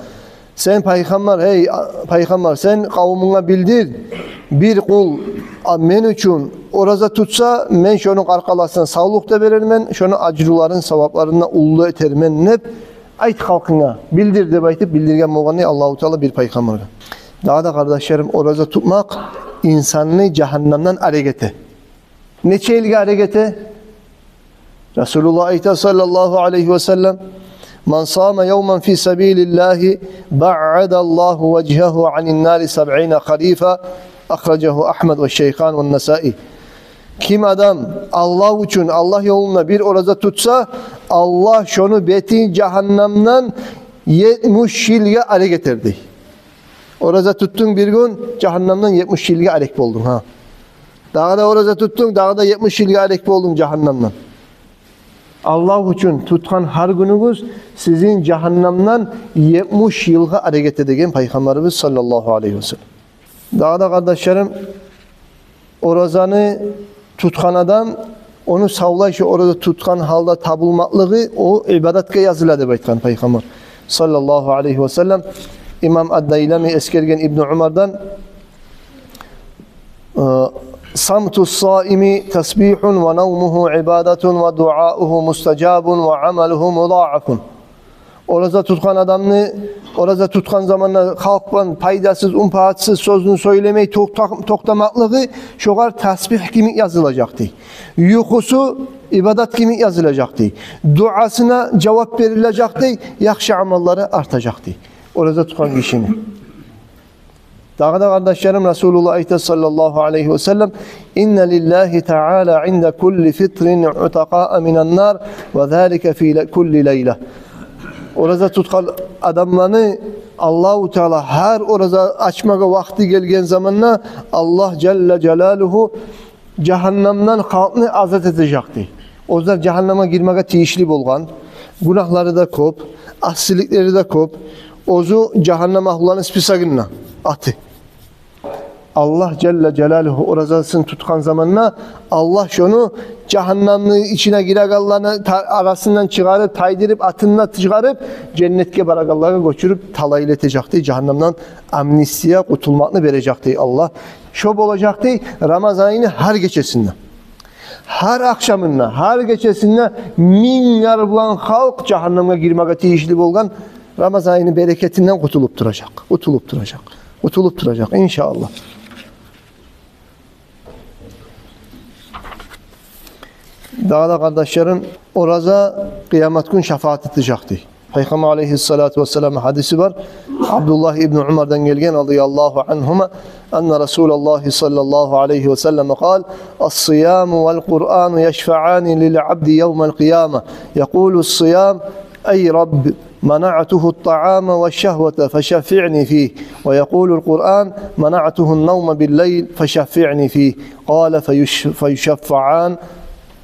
«Сен пайхаммар, гьей, а, пайхаммар, сен къавумунга билдир: бир къул, а, мен учун ораза тутса, мен шону къаркъарасына савлукъ да берермен, шону ажруларын, савапларын да уллу этермен деп айт халкъынга, билдир», — деп айтып билдирген болгъан дей Аллагьу Таала бир пайхаммаргъа. Дагъы да, къардашларым, ораза тутмакъ инсанны жагьаннамдан арек эте. Нече йылгъа арек эте? Расулуллагь айта, саллаллагьу алайгьи ва саллам: «Ман сама явман фи сабилиллагьи баъадаллагьу важгьагьу анин нари сабъина харифа». Ахражагьу Агьмад ва Шайхан ва Насаи. Ким адам Аллагь учун, Аллагь ёлунда бир ораза тутса, Аллагь шону бетин жагьаннамдан етмиш йылгъа арек этер дей. Ораза туттунг бир гюн, жагьаннамдан етмиш йылгъа арек болдунг, гьа. Дагъы да ораза туттунг, дагъы да етмиш йылгъа арек болдунг жагьаннамдан. Аллагь учун тутгъан гьар гюнюгюз сизин жагьаннамдан етмиш йылгъа арек эте деген Пайхаммарыбыз саллаллагьу алайгьи ва саллам. Дагъы да, къардашларым, оразаны тутгъан адам, ону савлай шо ораза тутгъан гьалда табулмакълыгъы о ибадатгъа языла деп айтгъан Пайхаммар саллаллагьу алайгьи ва саллам. Имам ад-Дайлами эсгерген Ибну Умардан: «Самту ссаими тасбигьун ва навмугьу ибадатун ва дуаугьу мустажабун ва амалугьу мудаафун». Ораза тутгъан адамны, ораза тутгъан заманда халкъ булан пайдасыз, унпаатсыз сёзню сёйлемей токъта-, токътамакълыгъы шогъар тасбигь кимик язылажакъ дей. Юхусу ибадат кимик язылажакъ дей. Дуасына жавап берилежек дей, яхшы амаллары артажакъ дей ораза тутгъан гишини. Дагъы да, къардашларым, Расулуллагь айта саллаллагьу алайгьи ва саллам: «Инна лиллагьи таала инда кулли фитрин утакъаа минан нар, ва залика фи ла-, кулли лайла». Ораза тутгъан адамланы Аллагьу Таала гьар ораза ачмагъа вакъти гелген заманда Аллагь жалла жалалугьу жагьаннамдан халкъны азат этежек дей. Оьзлер жагьаннамгъа гирмеге тийишли болгъан, гюнагьлары да кёп, асиликлери де кёп, оьзю жагьаннам агьлуланы списогунда аты. Аллагь жалла жалалугьу оразасын тутгъан заманда Аллагь шону жагьаннамны ичине гирегенлени та-, арасындан чыгъарып, тайдырып, атын да чыгъарып, женнетге барагъанлагъа гёчюрюп, талайлы этежек дей, жагьаннамдан амнистия, къутулмакъны бережек дей Аллагь. Шо болажакъ дей Рамазан айны гьар гечесинде. Гьар ахшамында, гьар гечесинде минглер булан халкъ жагьаннамгъа гирмеге тийишли болгъан Рамазан айны берекетинден къутулуп туражакъ. Къутулуп туражакъ. Къутулуп туражакъ, иншааллагь. Дагъы да, къардашларым, ораза къыямат гюн шафаат этежек дей. Пайхаммар алайгьиссалату вассалам гьадиси бар. Абдуллагь ибну Умардан гелген, радияллагьу ангьума, анна Расулаллагьи саллаллагьу алайгьи ва саллам къал: «Ас-сияму вал Къуръану яшфаани лил абди явмал къияма. Якъулу ас-сиям: ай Рабби, манаътугьу ат-таама ва шагьвата, фашаффиъни фигь. Ва якъулу ал-Къуръан: манаътугьу ан-навма бил-лайл, фашаффиъни фигь». Къала: фаюш-, фаюшаффаан.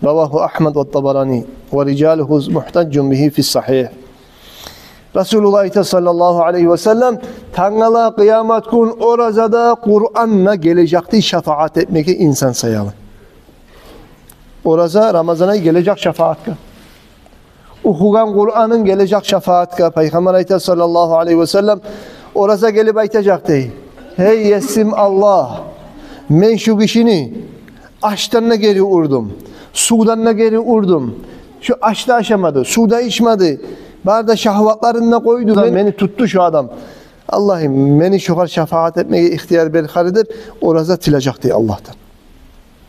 Равагьу Агьмад ва Табарани, ва рижалугьу мугьтажжун бигьи фи ссагьигь. Расулуллагь айта саллаллагьу алайгьи ва саллам: «Тангала къыямат гюн ораза да, Къуръан да гележек дей шафаат этмеге инсан саялы». Ораза, Рамазан ай гележек шафаатгъа. Охугъан Къуръанынг гележек шафаатгъа. Пайхаммар айта саллаллагьу алайгьи ва саллам: Ораза гелип айтажакъ дей: «Гьей Есим Аллагь, мен шу гишини ашдан да гери урдум, сувдан да гери урдум. Шу аш да ашамады, сув да ичмеди, бары да шагьватларын да къойду. Мени тутду шу адам. Аллагьым, мени шогъар шафагьат этмеге ихтияр бер хари», — деп ораза тилежек дей Аллагьдан.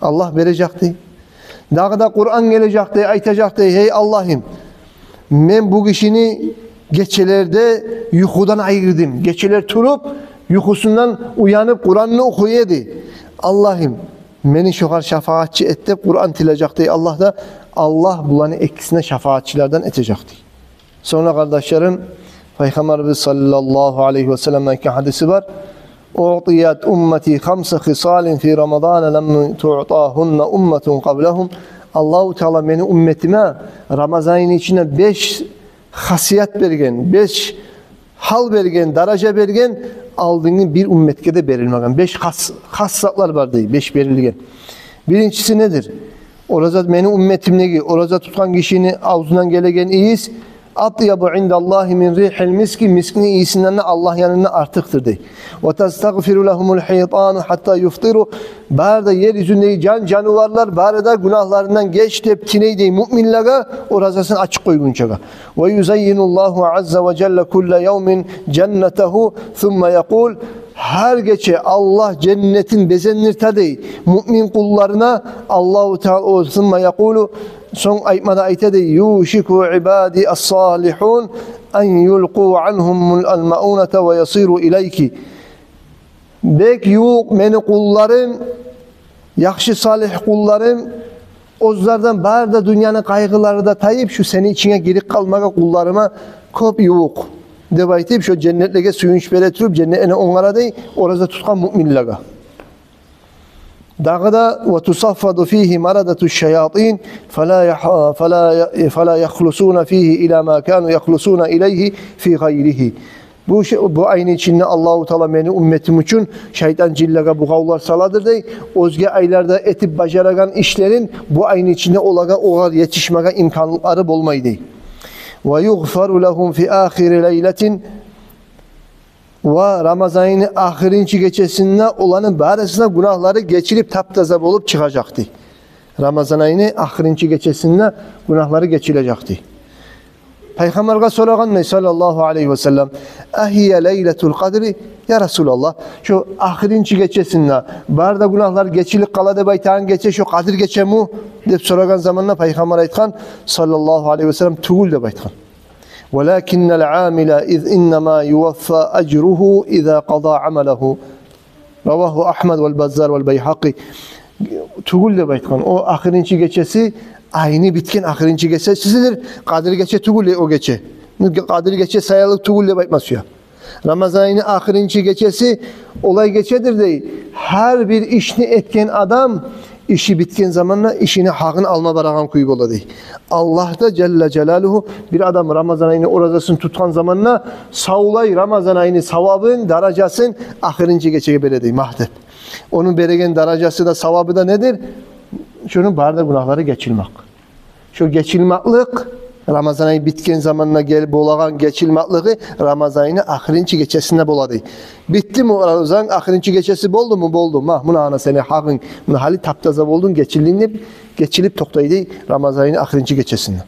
Аллагь бережек дей. Дагъы да Къуран гележек дей, айтажакъ дей: «Гьей Аллагьым, мен бу гишини гечелерде юхудан айырдым. Гечелер туруп, юхусундан уянып, Къуранны охуй эди. Аллагьым, мени шогъар шафагьатчы эт», — деп Къуран тилежек дей Аллагь да. Аллагь буланы экисин де шафагьатчылардан этежек дей. Сонг да, къардашларым, Пайхаммарыбыз саллаллагьу алайгьи ва салламны айтгъан гьадиси бар: «أعطيت أمتي خمس خصال في رمضان لم تعطهن أمة قبلهم». Аллагьу Таала мени умметиме Рамазанны ичинде беш хасият берген, беш гьал берген, даража берген, алдынгъы бир умметге де берилмеген. Беш хас, хас затлар бар дей, беш берилген. Биринчиси недир? Ораза, мени умметимдеги ораза тутгъан гишини авзундан гелеген ийис: «أطيب عند الله من ريح المسك», мискни ийисинден де Аллагь янында артыкъдыр дей. «وتستغفر لهم الحيطان حتى يفطروا». Бары да ер юзюндеги жан-жаныварлар бары да гюнагьларындан геч деп тилей дей муъминлеге, оразасын ачып къойгъунчагъа. «ويزين الله عز وجل كل يوم جنته ثم يقول». Гьар гече Аллагь женнетин безендирте дей муъмин къулларына Аллагьу Таала. «ثم يقول», сонг айтма да айта дей: «يوشك عبادي الصالحون أن يلقوا عنهم المؤونة ويصيروا إليك». Бек ювукъ мени къулларым, яхшы салигь къулларым, оьзлерден бары да дюньяны къайгъылары да тайып, шу сени ичинге гирип къалмагъа къулларыма кёп ювукъ деп айтып, шо женнетлеге сююнч бере туруп, женнетни онгарады ораза тутгъан муъминлеге. Дагъы да: «وتصفد فيه مردة الشياطين فلا يح-، فلا ي-، فلا يخلصون فيه إلى ما كانوا يخلصون إليه في غيره». Бу ше-, бу айны ичинде Аллагьу Таала мени умметим учун шайтан, жинлеге бугъавлар саладыр дей. Оьзге айларда этип бажарагъан ишлерин бу айны ичинде олагъа, огъар етишмеге имканлыкълары болмай дей. «ويغفر لهم في آخر ليلة». Ва Рамазан айны ахырынчы гечесинде оланы барысына гюнагьлары гечилип, таптаза болуп чыгъажакъ дей. Рамазан айны ахырынчы гечесинде гюнагьлары гечилежек дей. Пайхаммаргъа сорагъан дей, саллаллагьу алайгьи ва саллам: «أهي ليلة القدر يا رسول الله؟» Шо ахырынчы гечесинде бары да гюнагьлар гечилип къала деп айтагъан гече шо Къадир гечеми? Деп сорагъан заманда Пайхаммар айтгъан, саллаллагьу алайгьи ва саллам: «Тюгюл», — деп айтгъан. «ولكن العامل إذ إنما يوفى أجره إذا قضى عمله». رواه أحمد والبزار والبيهقي. Тюгюл деп айтгъан. О ахырынчы гечеси, айны битген ахырынчы гечесидир. Къадир гече тюгюл о гече. Къадир гече саялы тюгюл деп айтма сюе. Рамазан айны ахырынчы гечеси олай гечедир дей. Гьар бир ишни этген адам иши битген заманда ишини гьакъын алма барагъан кюй бола дей. Аллагь да жалла жалалугьу бир адам Рамазан айны оразасын тутгъан заманда савлай Рамазан айны савабын, даражасын ахырынчы гечеге бере дей, магь деп. Ону береген даражасы да, савабы да недир? Шону бары да гюнагьлары гечилмек. Шо гечилмеклик, Рамазан ай битген заманда гел-, болагъан гечилмеклиги Рамазан айны ахырынчы гечесинде бола дей. Битдими оразанг, ахырынчы гечеси болдуму? Болду. Магь, муна ана сени гьакъынг, муна гьали таптаза болдунг, гечилдинг деп, гечилип токътай дей Рамазан айны ахырынчы гечесинде.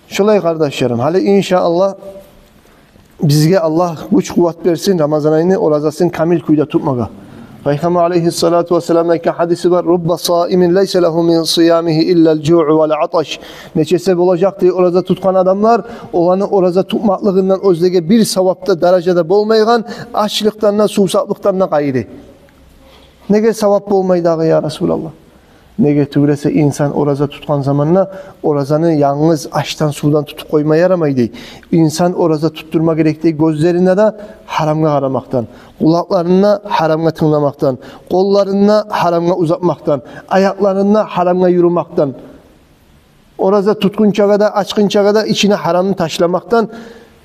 Шолай, къардашларым, гьали иншааллагь бизге Аллагь гюч-къуват берсин Рамазан айны оразасын камил кюйде тутмагъа. Пайхаммар алайгьиссалату вассаламны айтгъан гьадиси бар: «رب صائم ليس له من صيامه إلا الجوع والعطش». Нечесе болажакъ дей ораза тутгъан адамлар, оланы ораза тутмакълыгъындан оьзлеге бир савап да, даража да болмайгъан, ачлыкъдан да, сувсаплыкъдан да къайры. Неге савап болмай дагъы, я Расулаллагь? Неге тюгюл эсе, инсан ораза тутгъан заманда оразаны янгыз ашдан, сувдан тутуп къойма ярамай дей. Инсан ораза тутдурма герек дей гёзлерин де гьарамгъа къарамакъдан, къулакъларын да гьарамгъа тынгламакъдан, къолларын да гьарамгъа узатмакъдан, аякъларын да гьарамгъа юрюмекден. Ораза тутгъунчагъа да, ачгъынчагъа да ичине гьарамны ташламакъдан.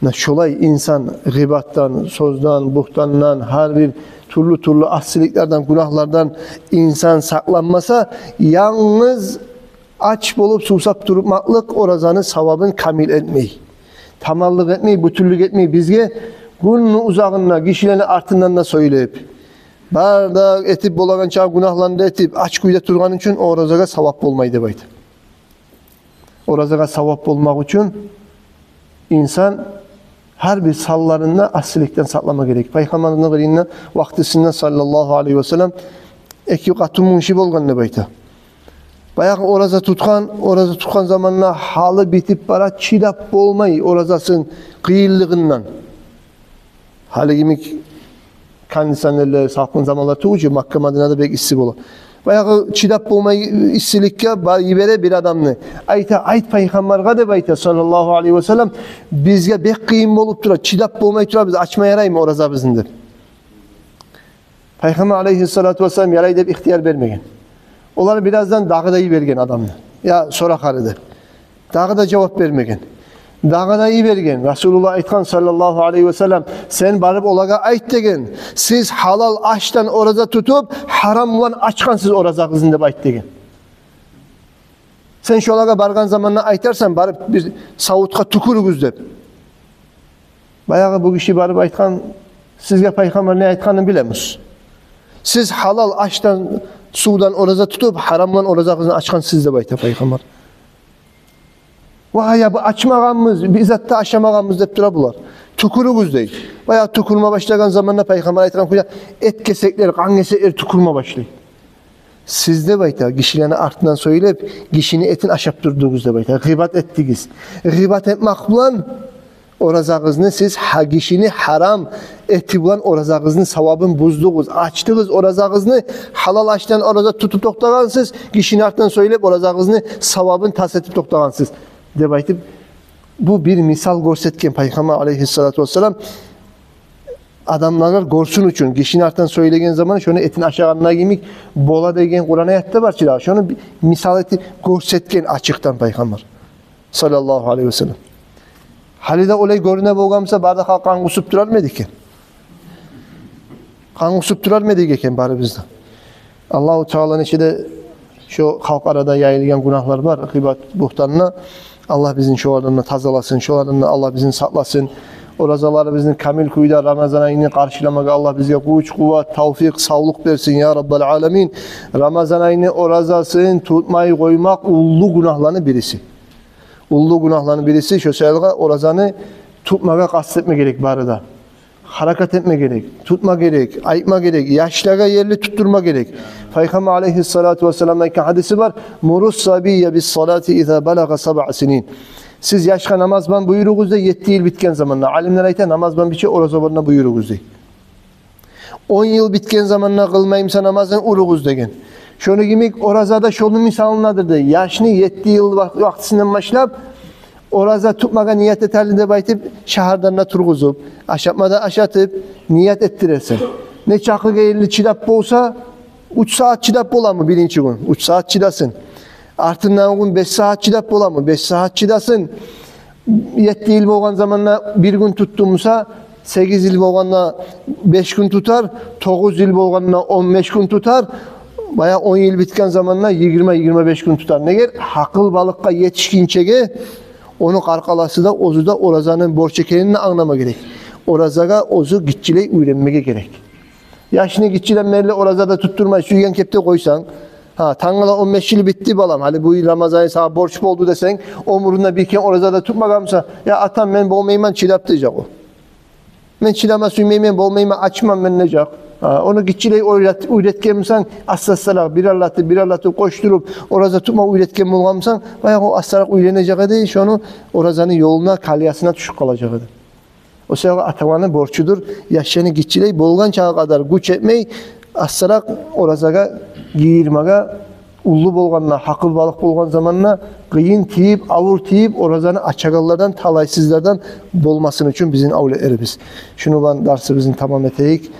Муна шолай инсан гъыйбатдан, сёзден, бугьтандан, гьар бир тюрлю-тюрлю асиликлерден, гюнагьлардан инсан сакъланмаса, янгыз ач болуп, сувсап турмакълыкъ оразаны савабын камил этмей. Таманлыкъ этмей, бютюнлюк этмей бизге, гюнню узагъында гишилени артындан да сёйлеп, бары да этип болагъан чакъы гюнагьланы да этип, ач кюйде тургъаны учун оразагъа савап болмай деп айта. Оразагъа савап болмакъ учун инсан гьар бир санларын да асиликден сакълама герек. Пайхаммарны къырыйында, вакътисинде, саллаллагьу алайгьи ва саллам, эки къатынгиши болгъан деп айта. Баягъы ораза тутгъан, ораза тутгъан заманда гьалы битип бара, чыдап болмай оразасын къыйынлыгъындан. Гьали йимик кондиционерлер, салкъын заманлар тюгюл чю, Макка, Мадинада бек исси бола. Баягъы чыдап болмай иссиликге ба-, йибере бир адамны. Айта: «Айт пайхаммаргъа, — деп айта, саллаллагьу алайгьи ва саллам, — бизге бек къыйын болуп тура, чыдап болмай турабыз, ачма яраймы оразабызны?» — деп. Пайхаммар алайгьиссалату вассалам ярай деп ихтияр бермеген. Олар бираздан дагъы да йиберген адамны: «Я, сора гьари», — деп. Дагъы да жавап бермеген. Дагъы да йиберген. Расулуллагь айтгъан, саллаллагьу алайгьи ва саллам: «Сен барып олагъа айт, — деген, — сиз гьалал ашдан ораза тутуп, гьарам булан ачгъансыз оразагъызны, — деп айт, — деген. — Сен шолагъа баргъан заманда айтарсан: „Барып бир савутгъа тюкюрюгюз“, — деп». Баягъы бу гиши барып айтгъан: «Сизге пайхаммар не айтгъанын билемиз. Сиз гьалал ашдан, сувдан ораза тутуп, гьарам булан оразагъызны ачгъансыз», — деп айта пайхаммар. «Ва я, бу ачмагъанбыз, бир зат да ашамагъанбыз», — деп тура булар. «Тюкюрюгюз», — дей. Баягъы тюкюрме башлагъан заманда пайхаммар айтгъан кюйде эт гесеклер, къан гесеклер тюкюрме башлай. «Сиз, — деп айта, — гишилени артындан сёйлеп, гишини этин ашап турдугъуз, — деп айта, — гъыйбат этдигиз. Гъыйбат этмек булан оразагъызны сиз, гьа, гишини гьарам эти булан оразагъызны савабын буздугъуз. Ачдыгъыз оразагъызны, гьалал ашдан ораза тутуп токътагъансыз, гишини артындан сёйлеп оразагъызны савабын тас этип токътагъансыз», — деп айтып, бу бир мисал гёрсетген пайхаммар алайгьиссалату вассалам. Адамлар гёрсюн учун, гишини артындан сёйлеген заман шону этин ашагъанына йимик бола деген Къуран аятда бар чы дагъы. Шону би-, мисал этип гёрсетген ачыкъдан пайхаммар, саллаллагьу алайгьи ва саллам. Гьали де олай гёрюне болгъан буса, бары да халкъ къан къусуп турар эди экен. Къан къусуп турар эди экен барыбыз да. Аллагьу Таала нече де шо халкъ арада яйылгъан гюнагьлар бар, гъыйбат, бугьтанлар. Аллагь бизин шолардан да тазаласын, шолардан да Аллагь бизин сакъласын. Оразаларыбызны камил кюйде Рамазан айны къаршыламагъа Аллагь бизге гюч, къуват, тавфикъ, савлукъ берсин, я Раббал аламин. Рамазан айны оразасын тутмай къоймакъ уллу гюнагьланы бириси. Уллу гюнагьланы бириси. Шо саялгъа оразаны тутмагъа къаст этме герек бары да. Гьаракат этме герек, тутма герек, айтма герек, яшлагъа ерли тутдурма герек. Пайхаммар алайгьиссалату вассаламны айтгъан гьадиси бар: «Мурус сабия бис салати иза балагъа сабъа синин». «Сиз яшгъа намаз булан буюругъуз», — дей, — «етти йыл битген заманда». Алимлер айта, намаз булан бирче ораза булан да буюругъуз, дей. «Он йыл битген заманда къылмай буса намазын, уругъуз», — деген. Шону йимик ораза да шону мисалындадыр, дей. Яшны етти йыл вакъ-, вакътисинден башлап ораза тутмагъа ният этели деп айтып, шагьардан да тургъузуп, ашатма да ашатып, ният этдиресен. Нечакъы ерли чыдап болса, уьч сагьат чыдап боламы биринчи гюн? Уьч сагьат чыдасын. Артындагъы гюн беш сагьат чыдап боламы? Беш сагьат чыдасын. Етти йыл болгъан заманда бир гюн тутду буса, сегиз йыл болгъанда беш гюн тутар, тогъуз йыл болгъанда он беш гюн тутар, баягъы он йыл битген заманда йигирма, йигирма беш гюн тутар. Неге? Гьакъылбалыкъгъа етишгинчеге ону къаркъарасы да, оьзю де оразаны борч экенин англама герек. Оразагъа оьзю гиччилей уьйренмеге герек. Яшны гиччиден берли ораза да тутдурмай, сюйген кепде къойсанг, гьа, тангала он беш йыл битди, балам, гьали бу йыл Рамазан айы сагъа борч болду десенг, оьмюрюнде бир керен ораза да тутмагъан буса, «Я, атам, мен болмайман чыдап», — дежек о. «Мен чыдама сюймеймен, болмайман, ачман мен», — дежек. Гьа, ону гиччилей уьйрет-, уьйретген бусанг, аста-астаракъ, бир аллатып, бир аллатып къошдуруп, ораза тутма уьйретген болгъан бусанг, баягъы о астаракъ уьйренежек эди, шону оразаны ёлуна, колеясына тюшюп къалажакъ эди. О саялгъа ата-ананы борчудур, яшланы гиччилей болгъан чакъы къадар гюч этмей, астаракъ оразагъа гийирмеге, уллу болгъанда, гьакъылбалыкъ болгъан заманда къыйын тийип, авур тийип, оразаны ачагъанлардан, талайсызлардан болмасын учун бизин авлетлерибиз. Шуну булан дарсыбызны тамам этейик.